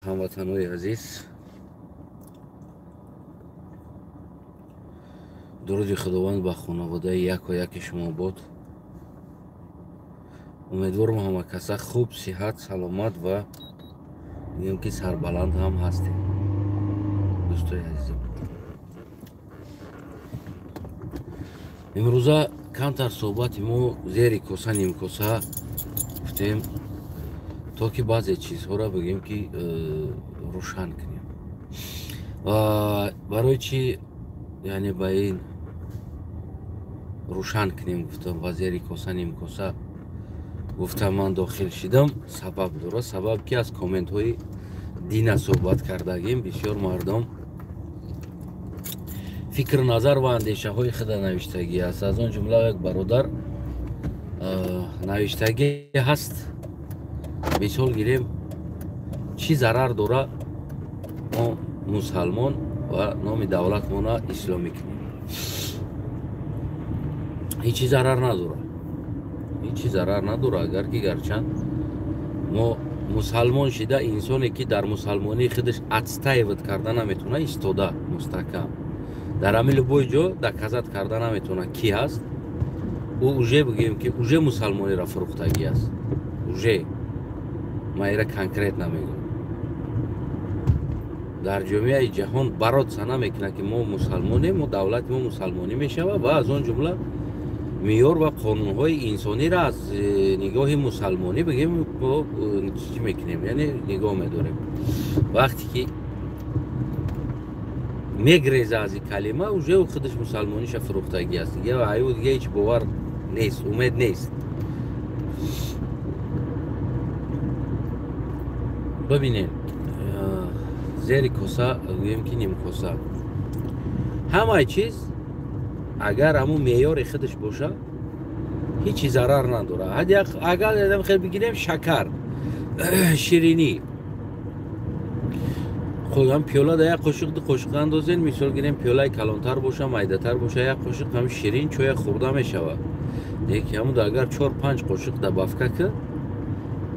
Ҳамватанҳои азиз, дуруди Худованд ба хонаводаи яко яки шумо бод. Умедворам ҳама каса хуб, сиҳат, саломат ва мегӯям ки сарбаланд ҳам ҳастем. Дӯстои азизам, имрӯза камтар суҳбати мо зери коса нимкоса гуфтем, то ки баъзе чизҳоро бигӯем ки рӯшан кунем. Ва барои чӣ яъне ба ин рӯшан кунем гуфтам ва зери коса нимкоса гуфтам ман дохил шидам, сабаб дорад. Сабаб ки аз комментҳои дина суҳбат кардагим, бисёр мардум фикр, назар ва андешаҳои худа навиштагӣ аст. Аз он ҷумла як бародар навиштагӣ ҳаст. Мисол гирем, чӣ зарар дора мо мусалмон ва номи давлатмона исломӣ кунем? Ҳечи зарар надора, ҳечи зарар надора. Агар ки гарчанд мо мусалмон шида, инсоне ки дар мусалмонии худаш отстаивать карда наметавона, истода мустаҳкам дар ҳамин любой ҷо доказать карда наметавона ки ҳаст, ӯ уже бигӯем ки уже мусалмониро фурӯхтагӣ аст. Уже ман ира конкретно мегӯям, дар ҷомеаи ҷаҳон бороться намекунад ки мо мусалмонем, мо давлати мо мусалмонӣ мешавад ва аз он ҷумла меъёр ва қонунҳои инсониро аз нигоҳи мусалмонӣ бигем мо чӣ мекунем, яъне нигоҳ медорем. Вақте ки мегреза аз ин калима, уже ӯ худаш мусалмониша фурӯхтагӣ аст. Дига аю дига ҳеҷ бовар нест, умед нест. Бибинем, зери коса гӯем ки нимкоса, ҳамаи чиз агар ҳамун меъёри худаш боша, ҳечи зарар надорад. Агар одам хел бигирем, шакар, ширинӣ худам пиёла да як қошиқ, ду қошиқ андозен. Мисол гирем, пиёлаи калонтар боша, майдатар боша, як қошиқ ҳам ширин чоя хӯрда мешавад. Лекин ҳамун агар 4-5 қошиқ добавка ки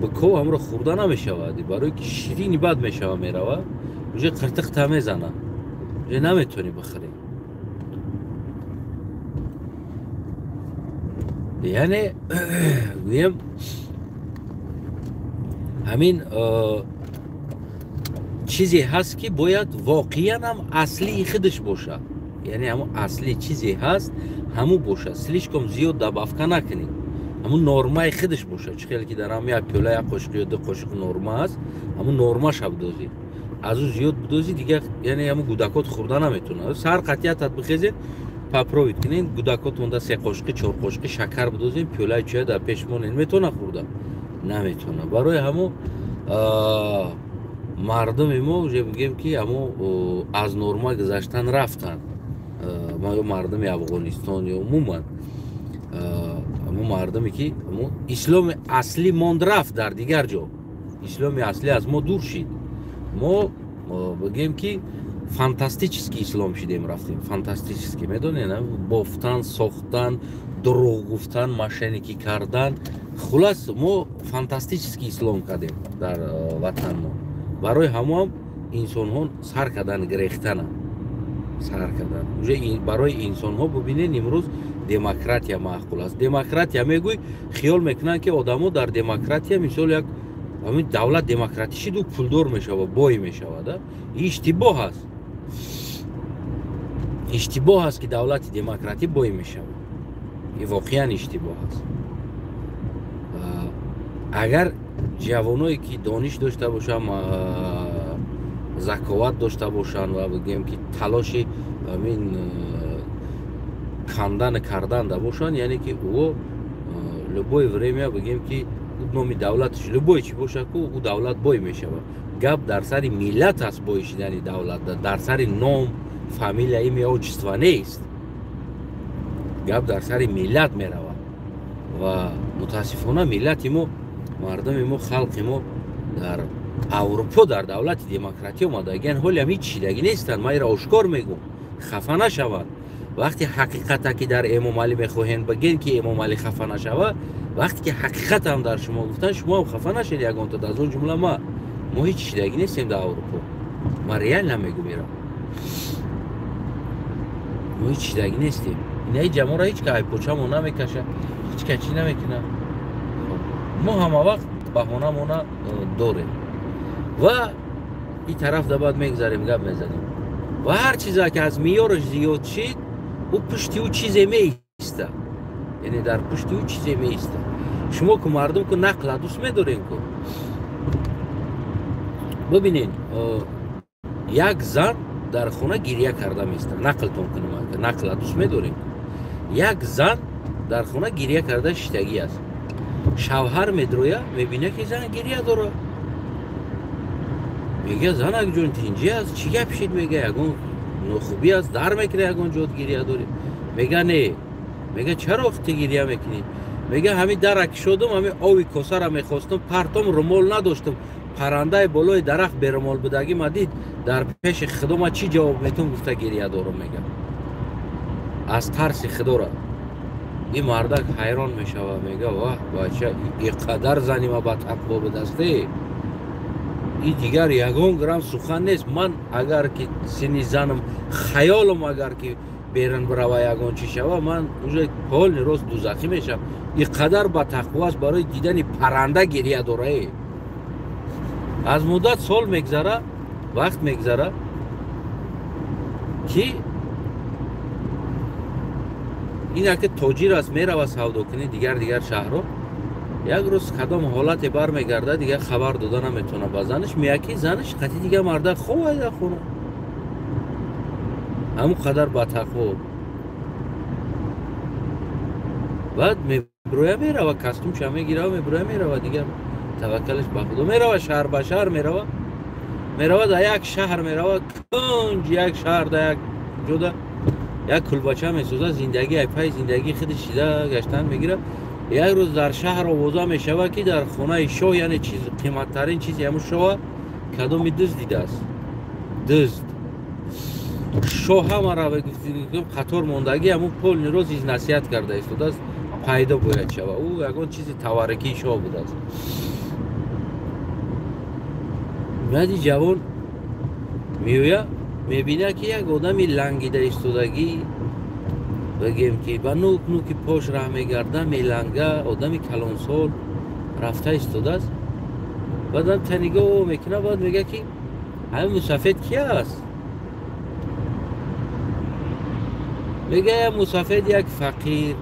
биков, ҳамро хӯрда намешавад, барои ки ширини бад мешава, мерава уже қиртиқта мезана, уже наметавонӣ бихӯрӣ. Яъне гӯем, ҳамин чизе ҳаст ки бояд воқеан ҳам аслии худаш бошад, яъне ҳамун асли чизе ҳаст, ҳамун бошад. Слишком зиёд добавка накунед, ҳамун нормаи худаш бошад. Чӣ хеле ки дар ҳам як пиёла як қошиқ ё ду қошиқ норма аст, ҳамун нормаша бидозед. Аз ӯ зиёд бидозӣ, дига яъне ҳамун гудакот хӯрда наметавонад. Сар қатъиятат бихезед, попробовать кунед, гудакотонда 3 қошиқи, 4 қошиқи шакар бидозед, пиёлаи чоя дар пеш монед, метавона хӯрда? Наметавона. Барои ҳамун мардуми мо уже бигем ки ҳамо аз норма гузаштан рафтанд. Ё мардуми Афғонистон ё умуман ҳамо мардуме ки исломи аслӣ монд, рафт дар дигар ҷо, исломи аслӣ аз мо дур шид. Мо бигем ки фантастический ислом шидем, рафтем фантастический, медонед, бофтан, сохтан, дурӯғ гуфтан, мошенникӣ кардан, хулас мо фантастический ислом кардем дар ватанмо. Барои ҳамоам инсонҳо сар кардан гирехтана, сар кардан уже. Барои инсонҳо бибинед, имрӯз демократия маъқул аст. Демократия мегӯй, хиёл мекунанд ки одамо дар демократия, мисол як ҳамин давлат демократӣ шиду пулдор мешавад, бой мешавад. Иштибоҳ аст, иштибоҳ аст ки давлати демократӣ бой мешавад. И воқеан иштибоҳ аст. Агар ҷавоное ки дониш дошта бошанд, заковат дошта бошанд ва бигӯем ки талоши ҳамин кандан карданда бошанд, яъне ки ӯ любое время бигӯем ки номи давлаташ любой чӣ бошад ку, ӯ давлат бой мешавад. Гап дар сари миллат аст, бой шидани давлат дар сари ном, фамилия, имя, отчество нест. Гап дар сари миллат меравад. Ва мутаассифона миллати мо, мардуми мо, халқи мо дар Аврупо дар давлати демократӣ омадагиан, ҳоле ҳам ҳеҷ шидагӣ нестанд. Ман ира ошкор мегӯм, хафа нашаванд. Вақте ҳақиқата ки дар Эмомалӣ мехоҳем бигӯем ки Эмомалӣ хафа нашава, вақте ки ҳақиқатам дар шумо гуфтан, шумо ҳам хафа нашед ягонта, аз он ҷумла ма. Мо ҳеҷ шидагӣ нестем дар Аврупо. Ман реально мегӯм, ира мо ҳеҷ шидагӣ нестем. Инаи ҷаморо ҳеҷ ка айпочамо намекаша, ҳеҷ ка чӣ намекуна. Мо ҳама вақт баҳонамона дорем ва ин тараф да баъд мегзарем, гап мезанем. Ва ҳар чизе ки аз меъёраш зиёд шид, ӯ пушти ӯ чизе меиста, яъне дар пушти ӯ чизе меиста. Шумо ку мардум ку нақла дӯст медорем ку. Бибинед, як зан дар хона гирья карда меиста. Нақлтон кунам, нақла дӯст медорем. Як зан дар хона гирья карда шиштагӣ аст. Шавҳар медроя, мебина ки зан гирья дорад. Мега: занак ҷон, тинҷӣ аст, чӣ гап шид? Мега: ягон нохубӣ аст, дар мекунӣ, ягон ҷот гирья дорӣ? Мега: не. Мега: чаро ти гирья мекунӣ? Мега: ҳамин дара кушодум, ҳамин ови косара мехостум партом, румол надоштум, паррандаи болои дарахт берумол будагӣ ма дид, дар пеши худо ма чӣ ҷавоб метум гуфта гирья дорум. Мега, аз тарси худора. Ин мардак ҳайрон мешавад, мега: ваҳ, бача, и қадар зани ма батақво будасте, и дигар ягон грамм сухан нест. Ман агар ки синни занам, хаёлам агар ки берун бирава, ягон чӣ шава, ман уже полный рост дузахӣ мешавам. И қадар батақво аст, барои дидани парранда гирья дора. Аз муддат сол мегзара, вақт мегзара, ки ин яке тоҷир аст, мерава савдокунӣ дигар дигар шаҳрҳо. Як рӯз кадом ҳолате бармегардад, дигар хабар дода наметавонад ба занаш. Меяд ки занаш қатъи дигар мардак хобад дар хона. Ҳамон қадар батақво. Баъд меброя, мерава, костюмша мегирава, меброя, мерава, дигар таваккалаш ба худо, мерава шаҳр ба шаҳр, мерава, мерава, дар як шаҳр мерава, кунҷ як шаҳр, дар як ҷода як кулбача месозад, зиндагӣ ай пай зиндагии худи шида гаштан мегирад. Як рӯз дар шаҳр овоза мешавад, ки дар хонаи шоҳ, яъне чиз қиматтарин чизи ҳамун шоҳа кадоми дузд дидааст. Дузд шоҳ ҳамара қатор мондагӣ, ҳамун полный роз из насиҳат карда истодааст, пайдо бояд шавад. Ӯ ягон чизи таваррукии шоҳ будааст. Баъди ҷавон меояд, мебинад, ки як одами лангида истодагӣ, бигем ки ба нук нуки пош раҳ мегарда, меланга, одами калонсол рафта истодааст. Баъдам танигоҳ мекунад, баъд мега ки ҳамин мусафед ки аст? Мега: як мусафед, як фақир,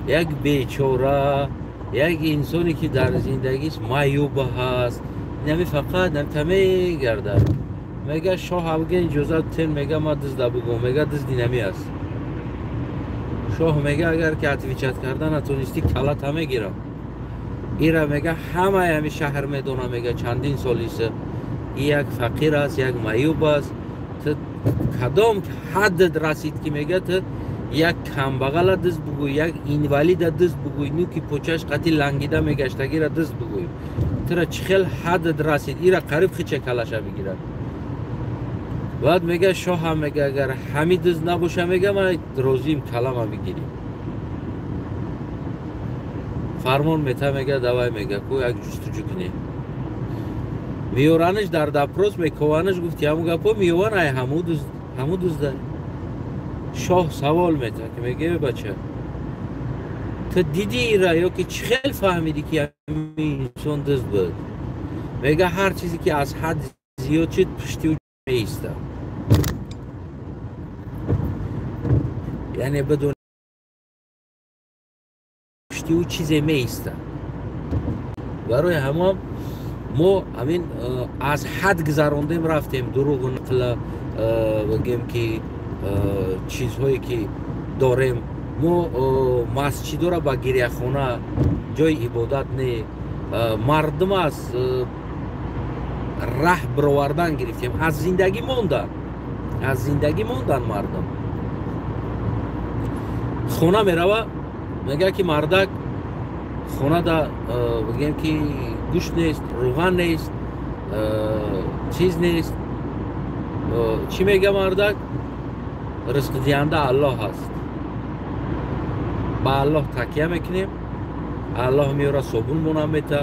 як бечора, як инсоне ки дар зиндагиш маъюб ҳаст, нами фақат намта мегардад. Мега: шоҳ абга иҷозат тен, мега, ма дузда бугум. Мега: дузди нами аст. Шоҳ мега: агар ки отвечать карда натонистӣ, калата мегирам. Ира, мега, ҳамаи ҳами шаҳр медона, мега, чандин солиса и як фақир аст, як маъюб аст. Ту кадом ҳадд расид, ки мега, ту як камбағала дузд бугӯй, як инвалида дузд бугӯй, нуки почаш қатъи лангида мегаштагира дузд бугӯй, тура чӣ хел ҳадд расид? Ира қариб хича калаша бигирад. Баъд мега: шоҳам, мега, агар ҳами дузд набоша, мега, ман розиим калама бигирӣ. Фармон мета, мега: давай, мега, ку як ҷустуҷӯ кунем. Меёранаш, дар допрос мекованаш, гуфти ҳамун гапо меёван, ай ҳаму дузда. Шоҳ савол мета, ки мега: бача, ту дидӣ ира ё ки чӣ хел фаҳмидӣ, ки ҳамин инсон дузд буд? Мега: ҳар чизе ки аз ҳад зиёд шуд, пушти ӯ меистад. Яъне бидон, пушти ӯ чизе меистад. Барои ҳамон мо ҳамин аз ҳад гузарондем, рафтем дурӯғу нақла, бигем ки чизҳое ки дорем мо, масҷидора ба гиряхона, ҷои ибодат не, мардум аз раҳ бировардан гирифтем, аз зиндагӣ мондан, аз зиндагӣ мондан мардум. Хона мерава, мега ки мардак хонада, бигем ки гӯшт нест, рӯған нест, чиз нест. Чӣ мега мардак? Ризқдиҳанда Аллоҳ аст, ба Аллоҳ такя мекунем, Аллоҳ меёра, собун монам мета,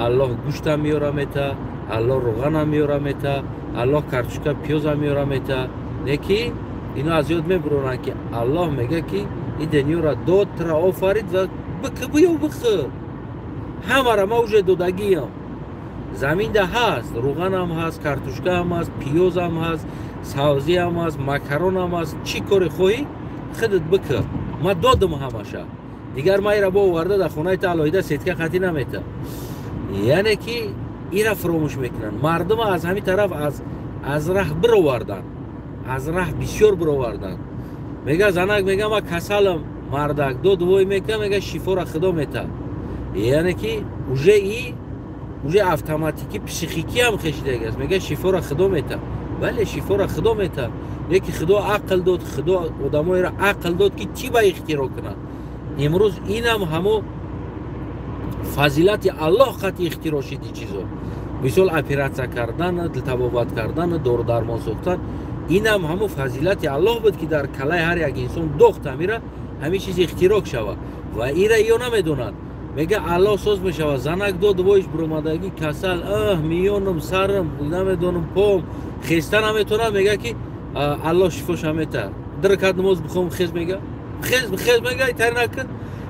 Аллоҳ гӯштам меёра мета, Аллоҳ рӯғанам меёра мета, Аллоҳ картошка пиёзам меёра мета. Не ки ино аз ёд мебуроранд, ки Аллоҳ мега, ки ин дунёро дод, тура офарид ва бикӣ, биё бихӯр. Ҳамара ма уже додагиям. Заминда ҳаст, рӯғанам ҳаст, картошкаам ҳаст, пиёзам ҳаст, савзиам ҳаст, макаронам ҳаст. Чӣ коре хоҳӣ худат бикӯ, ма додам ҳамаша. Дигар ма ира бо оварда дар хонаи та алоҳида сетка қатӣ намета. Яъне ки ира фуромӯш мекунанд. Мардума аз ҳамин тараф аз раҳ бироварданд, аз раҳ бисёр бироварданд. Мега занак, мега ма касалам, мардак дод вой мека, мега шифора худо мета. Яъне ки уже и уже автоматики психикиам хешидагиаст. Мега шифора худо мета. Бале, шифора худо мета. Леки худо ақл дод, худо одамоеро ақл дод, ки чӣ ба ихтиро кунад. Имрӯз инам ҳамо фазилати Аллоҳ қати ихтиро шиди чизо. Мисол оператсия кардан, дилтабобат кардан, дорудармон сохтан, инам ҳамо фазилати Аллоҳ буд, ки дар калаи ҳар як инсон дохт ҳамира ҳамин чиз ихтирок шава. Ва ира ё намедонанд. Мега Аллоҳ соз мешава. Занак дод воиш буромадагӣ, касал, аҳ, миёнам, сарам, намедонам, пом, хеста наметонам. Мега ки Аллоҳ шифоша мета. Ду ракат намоз бихом, хез мега. Хез, хез мега, итар накун.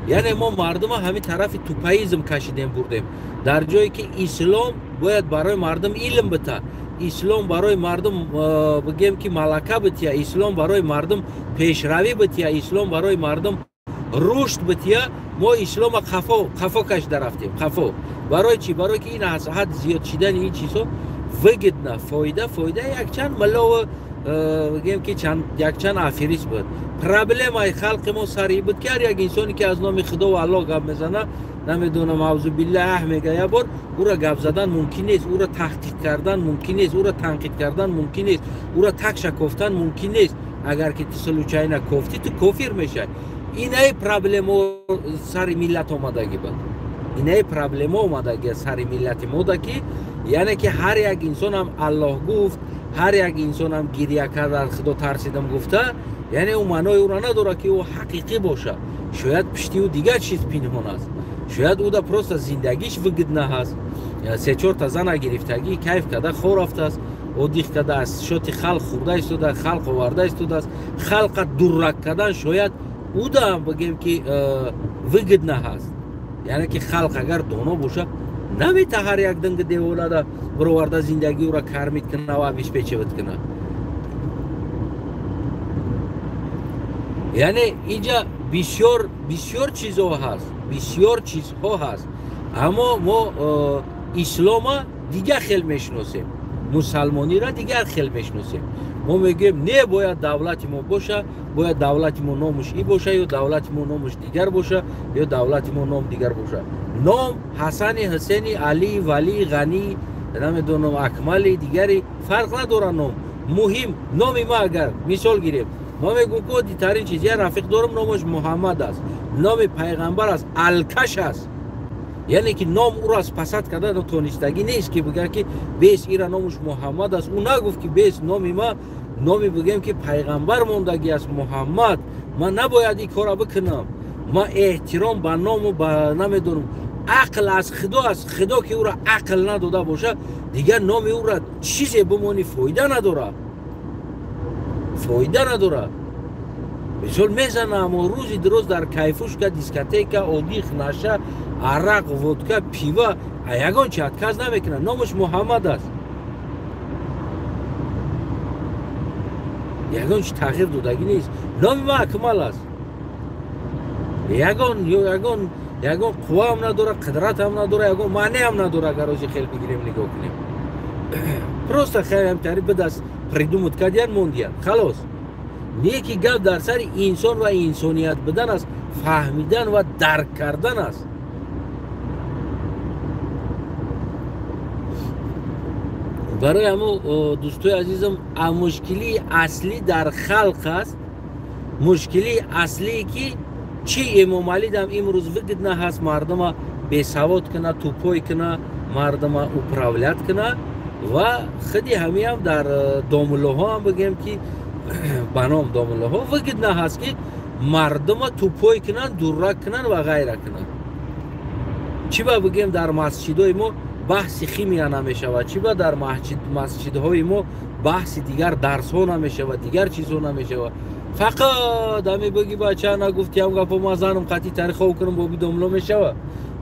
Яъне мо мардума ҳамин тарафи тупаизм кашидем, бурдем. Дар ҷое ки ислом бояд барои мардум илм бита, ислом барои мардум бигем ки малака бития, ислом барои мардум пешравӣ бития, ислом барои мардум рушд бития, мо ислома қафо қафо кашида рафтем, қафо. Барои чӣ? Барои ки ин аз ҳад зиёд шидани ин чизҳо выгодно, фоида якчанд миллову бигем ки якчанд аферист буд. Проблемаи халқи мо сари буд, ки ҳар як инсоне ки аз номи худо ва Аллоҳ гап мезана, намедонам, аузубиллаҳ мега як бор, ӯра гап задан мумкин нест, ӯра таҳқиқ кардан мумкин нест, ӯра танқид кардан мумкин нест, ӯра такша кофтан мумкин нест. Агар ки ту случайно кофтӣ, ту кофир мешавӣ. Инаи проблемо сари миллат омадагӣ буд. Инаи проблемо омадагӣ сари миллати мода, ки яъне ки ҳар як инсонам Аллоҳ гуфт, ҳар як инсонам гиря кард, аз худо тарсидам гуфта, яъне ӯ маънои ӯро надорад, ки ӯ ҳақиқӣ бошад. Шояд пишти ӯ дигар чиз пинҳон аст. Шояд ӯ да просто зиндагиш выгодна ҳаст. Се-чорта зана гирифтагӣ, кайф карда хор рафтааст, одих карда аз шоти халқ хӯрда истода, халқ оварда истодааст. Халқа дуррак кардан шояд ӯ да бигем ки выгодна ҳаст. Яъне ки халқ агар доно бошад, намета ҳар як динги деволада бироварда зиндагӣ ӯра кормить куна ва обеспечивать куна. Яъне инҷа бисёр бисёр чизҳо ҳаст, бисёр чизҳо ҳаст. Аммо мо ислома дигар хел мешиносем, мусалмониро дигар хел мешиносем. Мо мегӯем не, бояд давлати мо боша, бояд давлати мо номуш и боша, ё давлати мо номуш дигар боша, ё давлати мо ном дигар боша. Ном Ҳасани, Ҳусени, Али, Вали, Ғанӣ, намедонам, Акмали, дигари фарқ надорад ном. Муҳим номи ма агар мисол гирем, ма мегӯм ки оддитарин чиз, як рафиқ дорам, номаш Муҳаммад аст, номи пайғамбар аст, алкаш аст. Яъне ки ном ӯро аз пасад карда тонистагӣ нест, ки бигӯяд ки бес ира номуш Муҳаммад аст. Ӯ нагуфт ки бес номи ма номи бигӯем ки пайғамбар мондагӣ аст Муҳаммад, ман набояд ин корро бикунам. Ма эҳтиром ба ному ба намедонам, ақл аз худо аст. Худо ки ӯро ақл надода бошад, дигар номи ӯро чизе бимонӣ фоида надорад, фоида надорад. Мисол мезана, аммо рӯзи дуроз дар кайфушка, дискотека, одих, наша, арақ, водка, пива, а ягон чи отказ намекунад. Номаш Муҳаммад аст. Ягон чи тағйир додагӣ нест. Номи ма Акмал аст. Ягон қувваам надорад, қудратам надорад, ягон маънеам надорад, агар ози хел бигирем нигоҳ кунем. Просто хеле бидаст придумать кардиян, мондиян, халос. Не ки гап дар сари инсон ва инсоният будан аст, фаҳмидан ва дарк кардан аст. Барои ҳамо дӯстои азизам, мушкилии аслӣ дар халқ аст. Мушкилии аслие ки чӣ Эмомалӣ дам имрӯз выгодна ҳаст мардума бесавод куна, тупой куна, мардума управлять куна. Ва худи ҳамиам дар домуллоҳо ҳам бигем ки ба ном домуллоҳо выгодна ҳаст, ки мардума тупой кунанд, дуррак кунанд ва ғайра кунанд. Чӣ ба бигем дар масҷидои мо Баҳси химия намешавад? Чӣ ба дар масҷидҳои мо баҳси дигар дарсҳо намешавад, дигар чизҳо намешавад? Фақат ҳами бигӣ, бача, нагуфти ҳам гапо, ман занам қатъи тари хов кунам, боби домло мешава.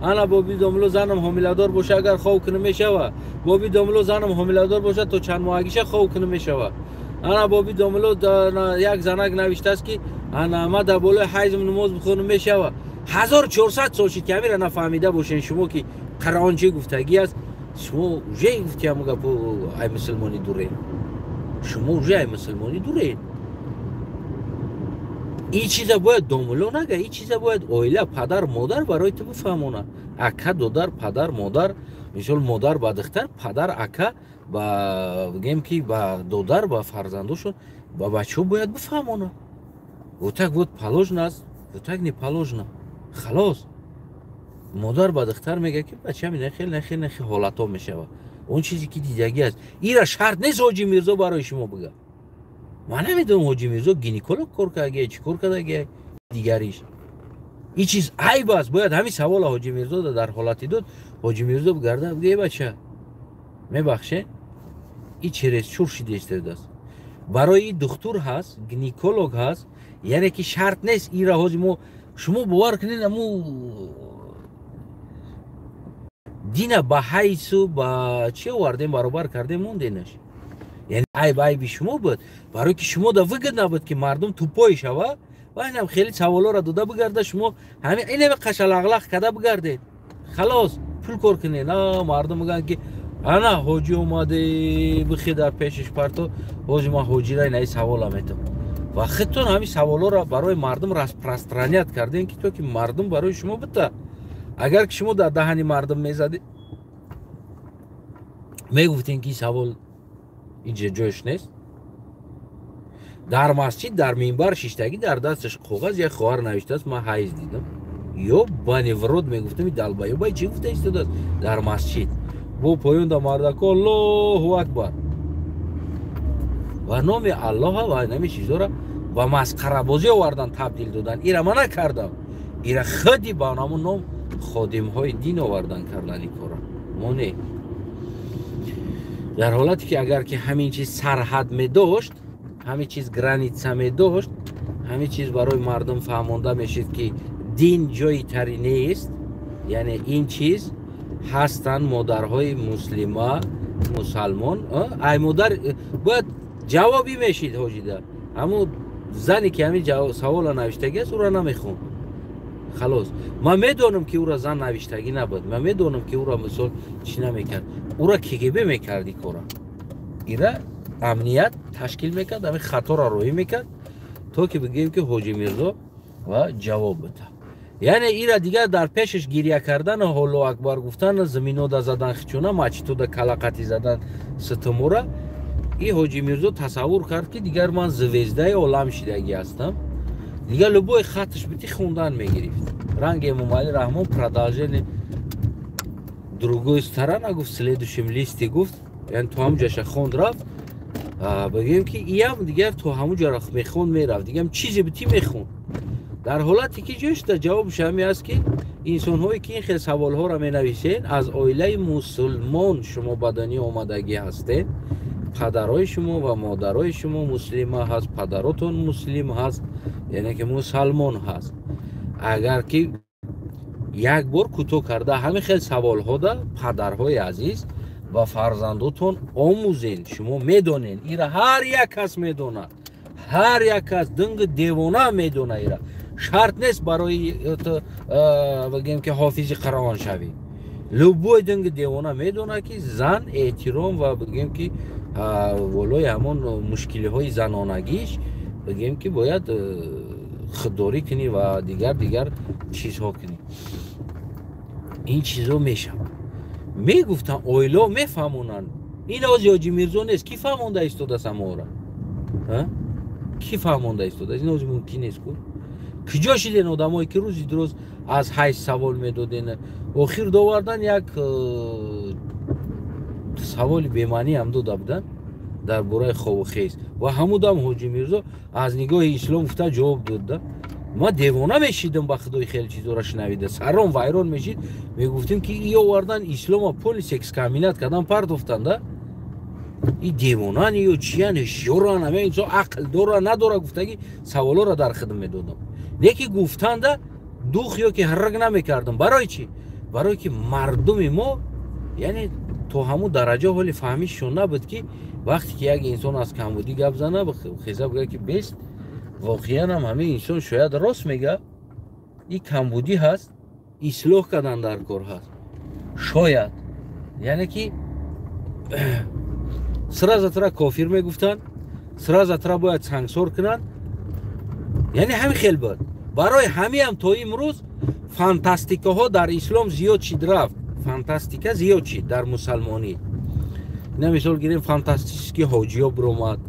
Ана, боби домло, занам ҳомиладор боша, агар хов кунам, мешава? Боби домло, занам ҳомиладор боша, то чанд моҳагиша хов кунам, мешава? Ана, боби домло, як занак навиштааст, ки ана ма дар болои ҳайзм намоз бихонам, мешава? 1400 сол шид, ки ҳамира нафаҳмида бошен шумо, ки Қуръон чӣ гуфтагӣ аст. Шумо уже гуфти ҳамун гапо, ай мусулмонӣ дурен. Шумо уже ай мусулмонӣ дурен. Ин чиза бояд домуло нага, ин чиза бояд оила, падар, модар барои ту бифаҳмонад, ака, додар, падар, модар. Мисол, модар ба духтар, падар, ака ба, бигем ки, ба додар, ба фарзандошон, ба бачаҳо бояд бифаҳмонад: вот так вот положено аст, вот так не положено. Халос, модар ба духтар мегӯяд, ки бачам, нахел, нахел, нахел ҳолатҳо мешавад. Он чизе ки дидагӣ аст, ира шарт нест Ҳоҷи Мирзо барои шумо бига. Ман намедонам, Ҳоҷи Мирзо гинеколог кор кардагия, чӣ кор кардагия дигариш. Ин чиз айб аст. Бояд ҳамин савола Ҳоҷи Мирзо дар ҳолати дод, Ҳоҷи Мирзо бигарда, бига: бача, мебахше, и чересчур шида истодааст. Барои и духтур ҳаст, гинеколог ҳаст. Яъне ки шарт нест ира ҳози мо. Шумо бовар кунед, аму дина ба ҳайсу ба чӣ овардем, баробар кардем, монденаш. Яъне айб айби шумо буд, барое ки шумо да выгодно буд, ки мардум тупой шава ва инам хеле саволоро дода бигарда. Шумо ҳамин инаме қашалағлақ карда бигардед, халос, пул кор кунед. На мардум мегӯянд, ки ана ҳоҷӣ омаде, бихе дар пешиш парто. Ҳоҷи ман ҳоҷира инаи савола метам ва худтон ҳамин саволоро барои мардум распространять кардем, ки то ки мардум барои шумо бита. Агар ки шумо дар даҳани мардум мезадед, мегуфтем, ки савол инҷа ҷояш нест. Дар масҷид, дар минбар шиштагӣ, дар дасташ коғаз, як хоҳар навиштааст: ман ҳайз дидам. Ёбани в рот, мегуфтам, долбоёбай чӣ гуфта истодааст дар масҷид? Бо поёнда мардако Аллоҳу акбар ва номи Аллоҳа ва нами чизҳоро ба масқарабозӣ овардан, табдил додан. Ира ман накардам, ира худи ба ҳамун ном ходимҳои дин овардан, кардани кора, мо не. Дар ҳолате ки агар ки ҳамин чиз сарҳад медошт, ҳамин чиз граница медошт, ҳамин чиз барои мардум фаҳмонда мешид, ки дин ҷои тари нест. Яъне ин чиз ҳастанд модарҳои муслима, мусалмон. Ай модар бояд ҷавобӣ мешид ҳоҷида. Ҳамун зане ки ҳамин савола навиштагӣ аст, ӯро намехонд. Халос, ман медонам, ки ӯра зан навиштагӣ набуд. Ман медонам, ки ӯра мисол чӣ намекард, ӯра КГБ мекард и кора, ира амният ташкил мекард, ҳамин хаторо роҳӣ мекард, то ки бигӯем, ки Ҳоҷи Мирзо ва ҷавоб бита. Яъне ира дигар дар пешаш гиря кардану Аллоҳу акбар гуфтан, заминода задан хичуна, мачитода калақати задан ситумура. И Ҳоҷи Мирзо тасаввур кард, ки дигар ман звезда и олам шидагӣ ҳастам, дигар любой хаташ бити, хундан мегирифт. Ранги Эмомалӣ Раҳмон, продолжение другой сторона гуфт, следующем листе гуфт, яъне то ҳамун ҷаша хонд, рафт. Бигӯем, ки иям дигар то ҳамун ҷара мехонд, мерафт, дигар чизе бити, мехонд. Дар ҳолате ки ҷошта ҷавобаш ҳаме аст, ки инсонҳое ки ин хел саволҳоро менависед, аз оилаи мусулмон шумо ба дунё омадагӣ ҳастед, падарҳои шумо ва модарои шумо муслима ҳаст, падаротон муслим ҳаст, яъне ки мусалмон ҳаст. Агар ки як бор кӯтоҳ карда ҳамин хел саволҳода, падарҳои азиз, ба фарзандотон омӯзен. Шумо медонед, ира ҳар як кас медонад, ҳар як кас динги девона медона. Ира шарт нест барои, бигем, ки ҳофизи Қуръон шавӣ. Любой динги девона медонад, ки зан эҳтиром ва, бигем, ки волои ҳамон мушкилиҳои занонагиш, бигем, ки бояд худдорӣ кунӣ ва дигар дигар чизҳо кунӣ. Ин чизҳо мешавад, мегуфтанд, оилао мефаҳмонанд. Ин ози Ҳоҷи Мирзо нест, ки фаҳмонда истодааст аморо? Кӣ фаҳмонда истодааст? Ин ози мумкин нест ку. Куҷо шиден одамое, ки рӯзи дуроз аз ҳайс савол медоден? Охир довардан як саволи бемаънӣ ҳам дода буданд дар бораи хобу хез ва ҳамудам Ҳоҷи Мирзо аз нигоҳи ислом гуфта ҷавоб додда. Ма девона мешидам ба худои, хеле чизоро шунавида саром вайрон мешид. Мегуфтем, ки и овардан ислома полис экскаминат кардан партофтанда, и девонан ё чиян, ҳушёран, ҳама инсон ақл дора надора, гуфтаги саволоро дар хидм медодам. Не ки гуфтанда дух ё ки ҳаррак намекардам. Барои чӣ? Барое ки мардуми мо, яъне, то ҳамун дараҷа ҳоли фаҳмишшон набуд, ки вақте ки як инсон аз камбудӣ гап зана, хеза бигӯяд, ки бест, воқеан ҳам ҳамин инсон шояд рост мега, и камбудӣ ҳаст, ислоҳ кардан дар кор ҳаст шояд. Яъне ки сразу тра кофир мегуфтанд, сразу тра бояд сангсор кунанд. Яъне ҳамин хел буд. Барои ҳамиам то имрӯз фантастикаҳо дар ислом зиёд шид, рафт, фантастика зиёд шид дар мусалмонӣ. Ина мисол гирем, фантастический ҳоҷиё биромад,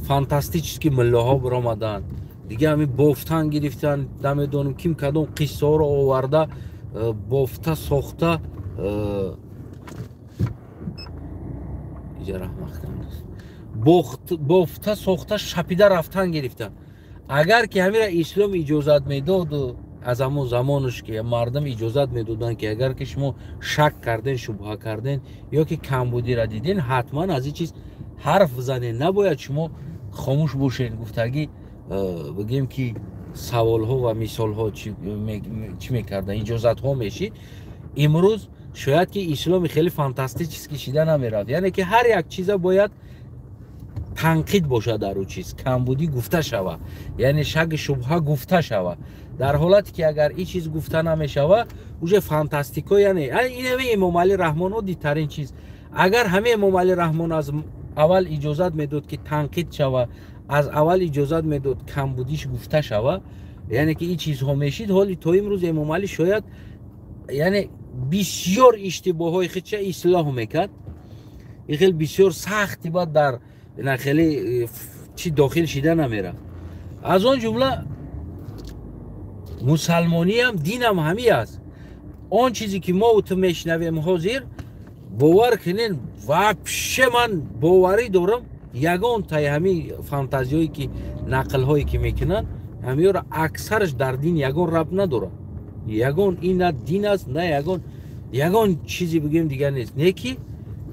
фантастический муллоҳо биромаданд, дига ҳамин бофтан гирифтан. Намедонам, ким кадом қиссаҳоро оварда, бофта сохта, бофта сохта, шапида рафтан гирифтан. Агар ки ҳамира ислом иҷозат медоду, аз ҳамон замонаш ки мардум иҷозат медоданд, ки агар ки шумо шак карден, шубҳа карден ё ки камбудиро диден, ҳатман аз ин чиз ҳарф бизанед, набояд шумо хомӯш бошед, гуфтагӣ, бигем ки саволҳо ва мисолҳо чӣ мекардан, иҷозатҳо мешид, имрӯз шояд ки исломи хеле фантастически шида намерафт. Яъне ки ҳар як чиза бояд танқид бошад, дар ӯ чиз камбудӣ гуфта шава, яъне шаки шубҳа гуфта шава. Дар ҳолате ки агар ин чиз гуфта намешава, уже фантастико, яъне инаме Эмомалӣ Раҳмон оддитарин чиз. Агар ҳаме Эмомалӣ Раҳмон аз аввал иҷозат медод, ки танқид шава, аз аввал иҷозат медод, камбудиш гуфта шава, яъне ки ин чизҳо мешид, ҳоли то имрӯз Эмомалӣ шояд, яъне, бисёр иштибоҳҳои худша ислоҳ мекард. Ин хел бисёр сахти бад дар хеле чи дохил шида намерафт. Аз он ҷумла мусалмониам, динам ҳами аст. Он чизе ки мо ту мешунавем ҳозир, бовар кунен, вообще ман боварӣ дорам, ягон таи ҳамин фантазиҳое ки нақлҳое ки мекунанд, ҳамиёро аксараш дар дин ягон рабт надорад. Ягон ин на дин аст, на ягон чизе бигӯем дигар нест. Не ки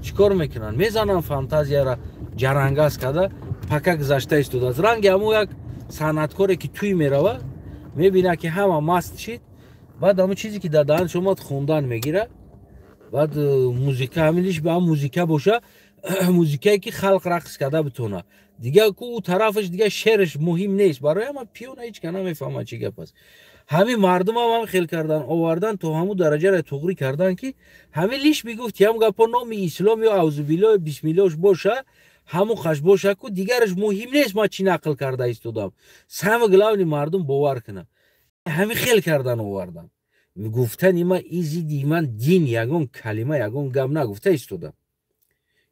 чӣ кор мекунанд? Мезананд фантазияра, ҷарангаз карда, пака гузашта истодааст. Ранги ҳамун як санъаткоре ки тӯй мерава, мебинад, ки ҳама маст шид, баъд ҳамун чизе ки дар даҳанш омад, хондан мегирад. Баъд музика ҳаминиш ба ҳам музика боша, музикае ки халқ рақс карда битона, дига ку ӯ тарафаш, дига шераш муҳим нест барои ҳама. Пиёна ҳеч ка намефаҳмад, чӣ гап аст. Ҳамин мардумам ҳам хел кардан, овардан, то ҳамун дараҷаро туғрӣ кардан, ки ҳамин лиш бигуфт ям гапо номи ислом ё аузубилло бисмиллош боша, ҳамун қаш боша, ку дигараш муҳим нест. Ман чӣ нақл карда истодам, самое главное мардум бовар кунад. Ҳамин хел кардан, овардан. Гуфтани ман и зидди ман дин ягон калима, ягон гап нагуфта истодам.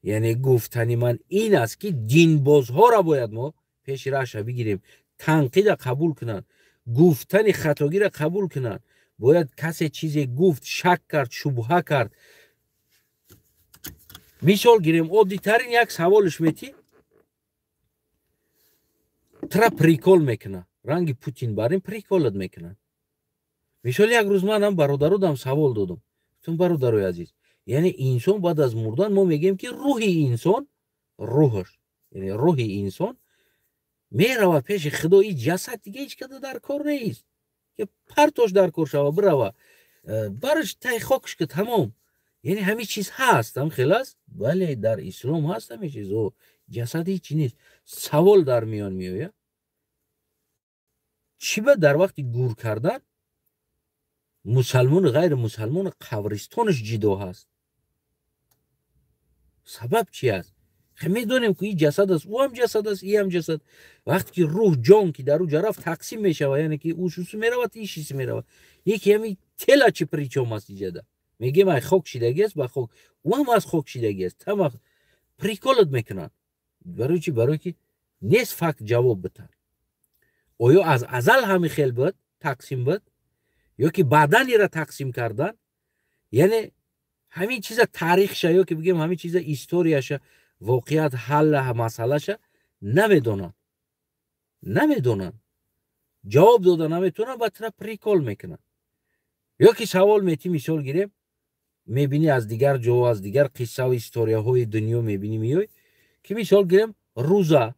Яъне гуфтани ман ин аст, ки динбозҳоро бояд мо пеши раҳша бигирем, танқида қабул кунанд, гуфтани хатогиро қабул кунанд. Бояд касе чизе гуфт, шак кард, шубҳа кард, мисол гирем, оддитарин як саволш метӣ, тра прикол мекуна, ранги Путин бар ин прикол ат мекунад. Мисол, як рӯз манам бародародам савол додам, гуфтам: «Бародарои азиз, яъне инсон баъд аз мурдан, мо мегӯем, ки рӯҳи инсон, рӯҳаш, яъне рӯҳи инсон меравад пеши Худо, и ҷасад дига ҳеҷ када дар кор нест, ки партош дар кор шава, бирава, бараш тай хокш ки тамом». Яъне ҳамин чиз ҳаст, ҳам хел аст, бале, дар ислом ҳаст ҳамин чизо, ҷасад ҳеҷ нест. Савол дар миён меояд: чӣ ба дар вақти гур кардан мусалмону ғайримусалмону қабристонаш ҷидо ҳаст? Сабаб чи аст? Медонем, ки и ҷасад аст, ӯ ҳам ҷасад аст, и ҳам ҷасад. Вақте ки рӯҳ, ҷон ки дар ӯ ҷа рафт, тақсим мешавад, яъне ки ӯ шусу меравад, и шиси меравад. Яки ҳами тела чи причём аст иҷада? Мегем, ай хок шидагӣ аст, ба хок, ӯ ҳам аз хок шидагӣ аст. Тама прикол ат мекунанд. Барои чи? Барое ки нест факт ҷавоб битан. Оё аз азал ҳами хел буд, тақсим буд, ё ки баъдан ира тақсим кардан? Яъне ҳамин чиза таърихша, ё ки бигем ҳамин чиза историяша, воқеият, ҳалла масъалаша намедонанд, намедонанд. Ҷавоб дода наметавонад, ба тара прикол мекунад. Ё ки савол метӣ, мисол гирем, мебинӣ, аз дигар ҷо, аз дигар қиссаву историяҳои дунё мебинӣ, меёй, ки мисол гирем, рӯза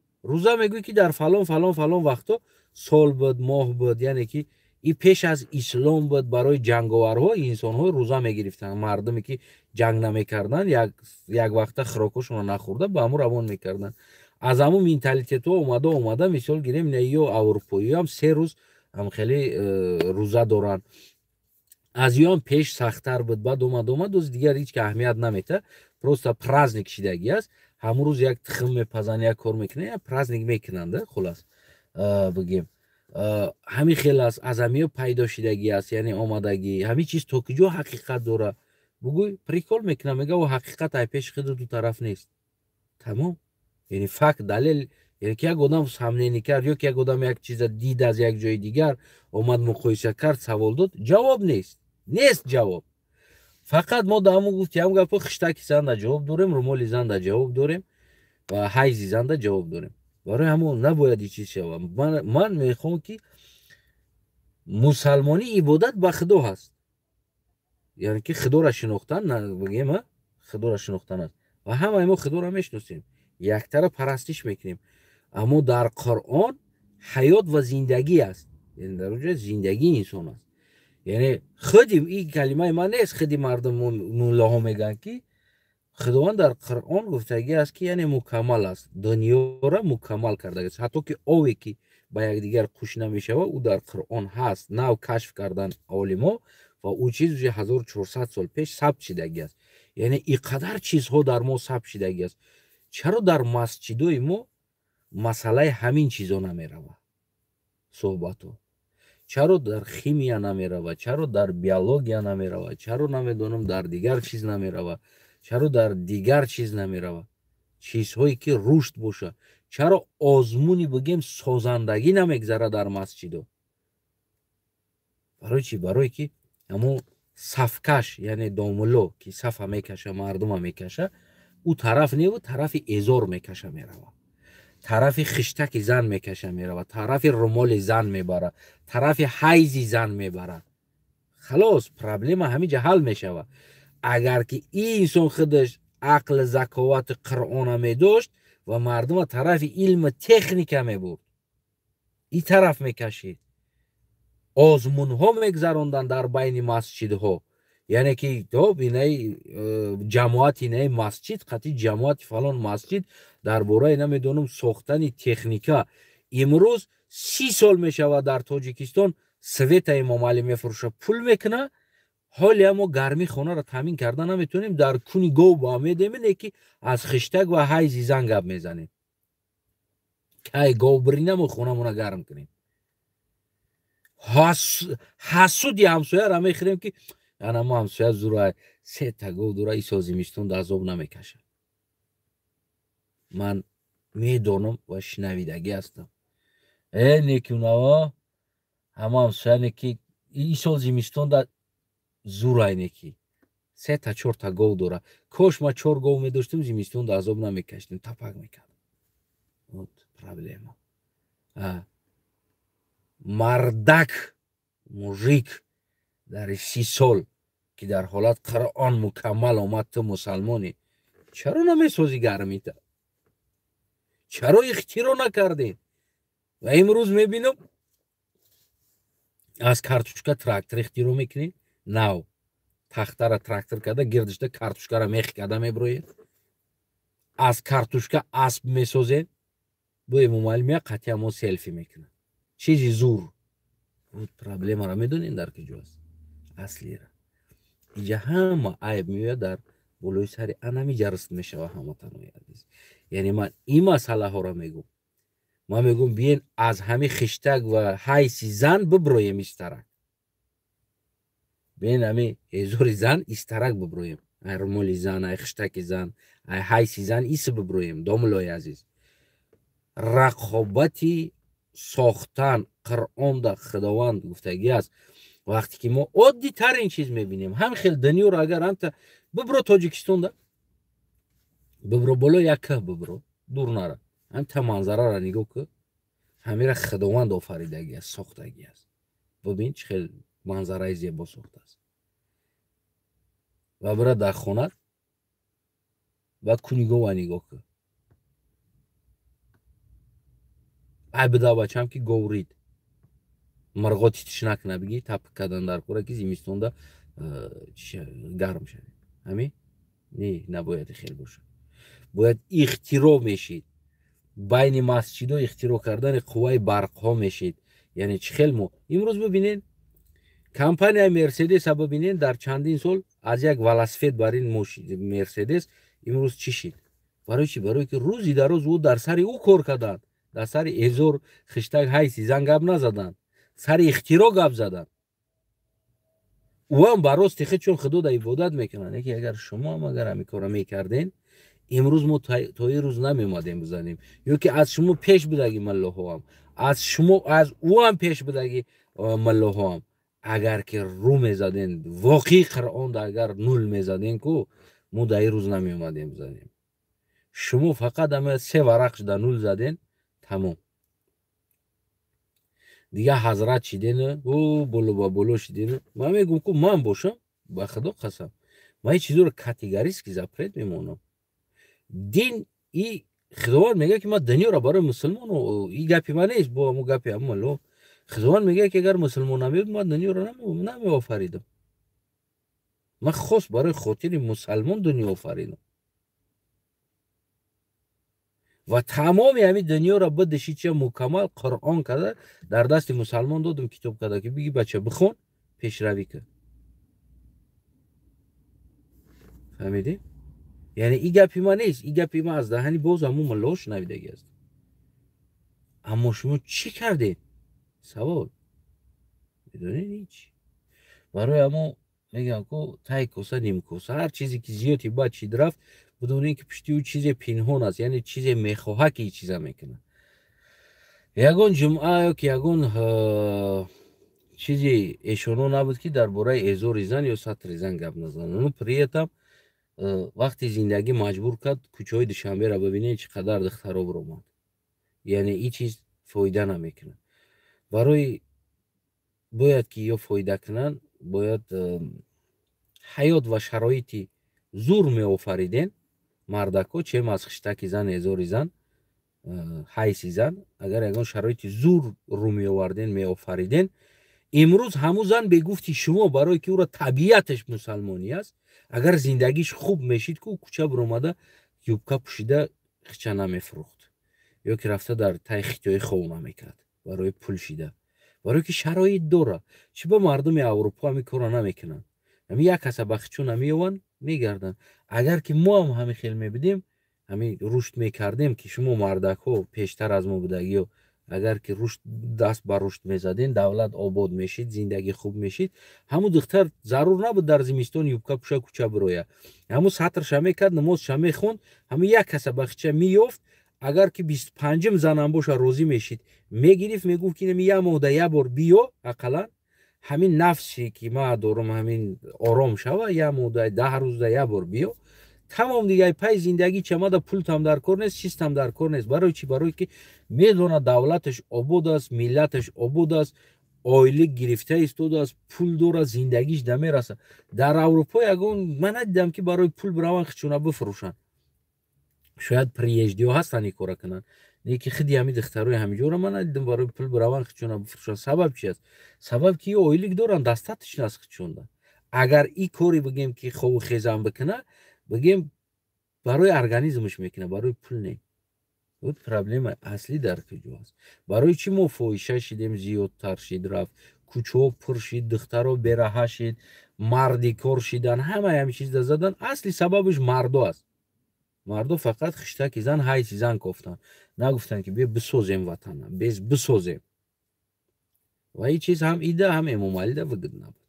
мегӯй, ки дар фалон, фалон, фалон вақто сол буд, моҳ буд, яъне ки и пеш аз ислом буд, барои ҷанговарҳо инсонҳо рӯза мегирифтанд. Мардуме ки ҷанг намекарданд, як вақта хӯрокҳошонро нахӯрда, ба ҳамун равон мекарданд. Аз ҳамун менталитетҳо омада омада, мисол гирем, ё аврупоиам 3 рӯз ҳам хеле рӯза доранд. Аз ёам пеш сахттар буд, баъд омад, омад, оз дигар ҳеҷ ки аҳамият намета, просто праздник шидагӣ аст. Ҳамун рӯз як тухм мепазанд, як кор мекунанд, як праздник мекунанд. Хулас, бигем, ҳамин хел аст, аз ҳамиё пайдо шидагӣ аст, яъне омадагӣ. Ҳамин чиз то куҷо ҳақиқат дора, бугӯй, прикол мекунам, мега, о ҳақиқат ай пеши худу ду тараф нест, тамом. Яъне факт, далел, яъне ки як одам сомнение кард ё ки як одам як чиза дид, аз як ҷои дигар омад, муқоиса кард, савол дод, ҷавоб нест, нест ҷавоб. Фақат мо да ҳамун гуфти ҳам гапо, хиштаки занда ҷавоб дорем, румоли занда ҷавоб дорем ва ҳайзи занда ҷавоб дорем. Барои ҳамон набояд и чиз шавад. Ман мехоҳам, ки мусалмонӣ ибодат ба Худо ҳаст, яъне ки Худоро шинохтан, бигем, Худоро шинохтан аст ва ҳамаи мо Худоро мешиносем, яктара парастиш мекунем. Аммо дар Қуръон ҳаёт ва зиндагӣ аст, яъне дар онҷо зиндагии инсон аст. Яъне худи ин калимаи ман нест, худи мардум, муллоҳо мегӯянд, ки Худованд дар Қуръон гуфтагӣ аст, ки яъне мукаммал аст, дунёро мукаммал кардагиаст. Ҳатто ки ове ки ба якдигар қуш намешавад, ӯ дар Қуръон ҳаст, нав кашф кардан олимо ва ӯ чиз уже 1400 сол пеш сабт шидагӣ аст. Яъне и қадар чизҳо дар мо сабт шидагӣ аст, чаро дар масҷидои мо масъалаи ҳамин чизо намеравад суҳбатҳо? Чаро дар химия намеравад? Чаро дар биология намеравад? Чаро, намедонам, дар дигар чиз намеравад? Чаро дар дигар чиз намеравад, чизҳое ки рушд бошад? Чаро озмуни, бигем, созандагӣ намегзарад дар масҷидо? Барои чӣ? Барое ки ҳамун сафкаш, яъне домулло ки сафа мекаша, мардума мекаша, ӯ тараф неву тарафи эзор мекаша меравад, тарафи хиштаки зан мекаша меравад, тарафи румоли зан мебарад, тарафи ҳайзи зан мебарад. Халос, проблема ҳамин ҷа ҳал мешавад. Агар ки ин инсон худаш ақли заковати Қуръона медошт ва мардума тарафи илми техника мебурд, и тараф мекашид, озмунҳо мегзаронданд дар байни масҷидҳо, яъне ки тоб инаи ҷамоати инаи масҷид қатъи ҷамоати фалон масҷид дар бораи, намедонам, сохтани техника. Имрӯз 30 сол мешавад, дар Тоҷикистон света Эмомалӣ мефурӯша, пул мекуна. Ҳоле мо гармии хонаро таъмин карда наметавонем, дар куни гов ба медемине ки аз хиштак ва ҳайзи зан гап мезанем. Кай гов биринаму хонамона гарм кунем? Ҳасуди ҳамсояра мехӯрем, ки ана мо ҳамсоя зура, сета гов дура, исол зимистон да азоб намекашад. Ман медонам ва шинавидагӣ ҳастам, некунава ҳама ҳамсоя неки исол зимистон да зурай, неки сета, чорта гов дора. Кош ма чор гов медоштем, зимистон да азоб намекашидем, тапак мекардам. Вот проблема. Мардак, мужик дар 30 сол, ки дар ҳолат Қуръон мукаммал омад, ту мусалмонӣ, чаро намесозӣ гармита? Чаро ихтироъ накардем? Ва имрӯз мебинам, аз картошка трактор ихтироъ мекунем, нав тахтара трактор карда, гирдишта картошкара мех карда меброед, аз картошка асп месозем. Бо Эмомалӣ мея, қатъия мо селфи мекунад, чизи зур. Проблемаро медонем дар куҷо аст аслира. Иҷа ҳама айб меояд дар болои сари анами ҷарст мешава, ҳамватанои азиз. Яъне ман ин масъалаҳоро мегӯм, ман мегӯм, биен аз ҳами хиштак ва ҳайси зан биброем истарак, биен ҳами эзори зан истарак биброем, ай румоли зан, ай хиштаки зан, ай ҳайси зан ис биброем. Домуллои азиз, рақобати сохтан Қуръонда Худованд гуфтагӣ аст. Вақте ки мо оддитарин чиз мебинем, ҳам хел дунёро агар анта бибро, Тоҷикистонда бибро, боло як кӯҳ бибро, дур нара, ҳамта манзарара нигоҳ кӯ. Ҳамира Худованд офаридагӣ аст, сохтагӣ аст. Бибин, чӣ хел манзараи зебо сохтааст. Ва бира дар хонат, баъд куни гова нигоҳ кун. Ай буда бачам, ки гов рид, мирғо титиш накуна, бигӣ тапик кардан дар кора, ки зимистонда гарм шавед. Ҳамин не, набояд хел бошад. Бояд ихтироъ мешид, байни масҷидо ихтироъ кардани қувваи барқҳо мешид. Яъне чӣ хел мо имрӯз бибинед, компанияи Мерседеса бибинед, дар чандин сол аз як велосипед бар ин Мерседес имрӯз чӣ шид? Барои чӣ? Барое ки рӯзи дароз ӯ дар сари ӯ кор карданд, дар сари эзор, хиштак, ҳайси зан гап назаданд, сари ихтироъ гап заданд. Ӯам ба рости худ, чун Худода ибодат мекунанд. Яке агар шумоам агар ҳамин корро мекарден, имрӯз мо то ин рӯз намеомадем бизанем. Ё ки аз шумо пеш будаги маллоҳоам, аз шумо, аз ӯам пеш будаги маллоҳоам, агар ки рӯ мезаден, воқеи Қуръонда агар нул мезаден ку, мо дар ин рӯз намеомадем бизанем. Шумо фақат ама се варақ шуда нул заден, тамом. Дигар ҳазрат шидену ӯ боло ба боло шидену. Ман мегӯм ку, ман бошам, ба Худо қасам, ман ин чизоро категорически запрет мемонам. Дин и Худованд мегӯяд, ки ман дунёро барои мусулмон, и гапи ман нест, бо ҳамун гапи ҳамун мулло. Худованд мегӯяд, ки агар мусулмон намеуд, ман дунёро намеофаридам. Ман хос барои хотири мусалмон дунё офаридам. Ва тамоми ҳамин дунёро бидиши ча мукаммал Қуръон карда дар дасти мусалмон додум, китоб карда, ки биги бача, бихон, пешравӣ кун. Фаҳмидӣ? Яъне и гапи ман нест, и гапи ман аз даҳани боз ҳамун мулло шунавидагӣ аст. Аммо шумо чӣ кардед? Савол. Медонед, ҳеҷ. Барои ҳамо мегӯям ку, тай коса ним коса, ҳар чизе ки зиёди бад чид рафт, бидонед, ки пушти ӯ чизе пинҳон аст, яъне чизе мехоҳад, ки чиза мекунад. Ягон ҷумъа ё ки ягон чизи эшоно набуд, ки дар бораи эзори зан ё сатри зан гап назананд. Ну при этом вақти зиндагӣ маҷбур кард, кӯчаҳои Душанберо бибинед, чӣ қадар духтаро биромад. Яъне ин чиз фоида намекунад. Барои бояд ки ё фоида кунанд, бояд ҳаёт ва шароити зур меофариден мардако, чем аз хиштаки зан, эзори зан, ҳайси зан. Агар ягон шароити зур рӯ меоварден, меофариден, имрӯз ҳамун зан бегуфти шумо, барое ки ӯро табиаташ мусалмонӣ аст, агар зиндагиш хуб мешид ку, кӯча биромада юбка пӯшида хича намефурӯхт, ё ки рафта дар таи хитои хов намекард барои пул шида, барое ки шароит дора. Чӣ ба мардуми Аврупо ҳамин корро намекунанд? Ҳамин як каса ба хичо намеёванд, мегарданд. Агар ки мо ҳам ҳамин хел мебидем, ҳамин рушд мекардем, ки шумо мардакҳо пештар аз мо будагиё, агар ки рушд, даст ба рушд мезадем, давлат обод мешид, зиндагӣ хуб мешид. Ҳамун духтар зарур набуд дар зимистон юбка пӯша кӯча бироя. Ҳамун сатрша мекард, намозша мехонд, ҳамин як каса ба хича меёфт. Агар ки 25-ум занам боша, розӣ мешид, мегирифт, мегуфт, ки як моҳда як бор биё, ақаллан ҳамин нафсе ки ман дорам, ҳамин ором шава, як моҳда, 10 рӯзда як бор биё, тамом. Дигар пай зиндагӣ чамада, пултам дар кор нест, чизтам дар кор нест. Барои чӣ? Барое ки медонад, давлаташ обод аст, миллаташ обод аст, ойлик гирифта истодааст, пул дорад, зиндагиш дамерасад. Дар Аврупо ягон ман надидам, ки барои пул бираванд, хичуна бифурӯшанд. Шояд приезжий ҳо ҳастанд, ин кора кунанд, леки худи ҳамин духтарои ҳамиҷоро ман надидам, барои пул бираванд, хичуна бифурӯшанд. Сабаб чи аст? Сабаб ки ойлик доранд, достаточно аст хичунда. Агар и коре бигем, ки хову хезам бикуна, бигем, барои организмаш мекунад, барои пул не. Вот проблемаи аслӣ дар куҷо аст? Барои чӣ мо фоҳиша шидем, зиёдтар шид, рафт, кӯчаҳо пур шид, духтаро бераҳа шид, марди кор шидан, ҳамаи ҳамин чизда задан? Асли сабабаш мардо аст. Мардо фақат хиштаки зан, ҳайси зан кофтанд, нагуфтанд, ки бе бисозем ватана, без бисозем. Ва ин чиз ҳам ида, ҳам Эмомалида выгодно набуд.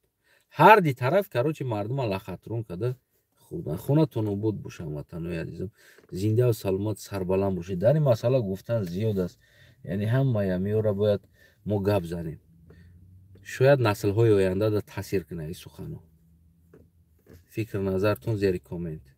Ҳарди тараф, короче, мардума лахатрон карда хӯрдан. Хонатон обод бошам, ватанои азизам, зиндаву саломат, сарбаланд бошед. Дар ин масъала гуфтан зиёд аст, яъне ҳамаи ҳамиёра бояд мо гап занем. Шояд наслҳои оянда да таъсир кунад ин суханҳо. Фикр назартон зери коммент.